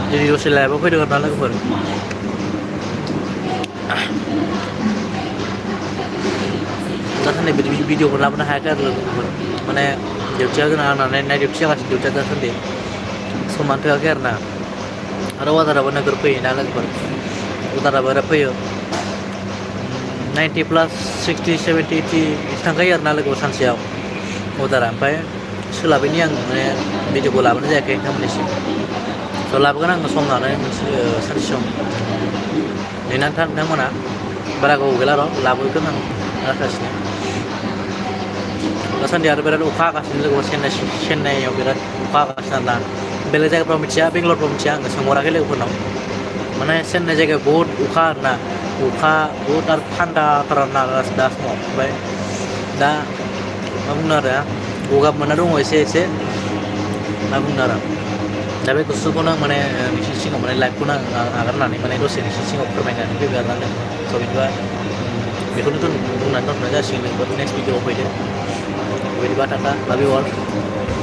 Jadi dose live fैदों आरोना लोगोफोर दासान्दि बिदि भिडिअफोर लाबोनो हायाखै आरो लोगोफोर माने डिउटिया जोंना आंना नाइट डिउटि जागासिनो डिउटिया दासान्दि समानो थोआखै आरोना आरो अर्डाराबो नोगोर फैयोना लोगोफोर अर्डाराबो बिराद फैयो 90 प्लास 60 70 80 थांखायो आरोना लोगोफोर सानसेयाव अर्डारा ओमफ्राय सोलाबैनि आं माने भिडिअखौ लाबोनाय जायाखै नोंथांमोननिसिम स' लाबोगोन आङो सम लानानै मोनसे सानसे सम नेनानै था नोंथांमोना बारा गोबाव गैला र' लाबोगोन आं लासैनो दासान्दि आरो बिराद अखा हागासिनो लोगोफोर चेन्नाइआव बिराद अखा हागासिनो आरोना बेलेग जायगाफ्राव मिथिया बेंगलरफ्राव मिथिया आङो सोंहराखै लोगोफोरनाव माने चेन्नाइ जायगायाव बहुद अखा आरोना अखा बहुद आरो थान्दाथार आरोना दा समाव ओमफ्राय दा मा बुंनो आरो गगा मोनना दङ एसे एसे मा बुंनो आरो दा बे गुसुखौनो आं माने नोंसिनि सिगाङाव माने लाइभखौनो आं आगारनानै माने दसे नोंसिनि सिगाङाव फोरमायनानै फैबाय आरोना स' बिदिबा बेखौनो बुंनानै दोनथ'नाय जासिगोन नोंबो नेक्स्ट भिडिअआव फैदो बिदिबा टाटा लाभ इउ अल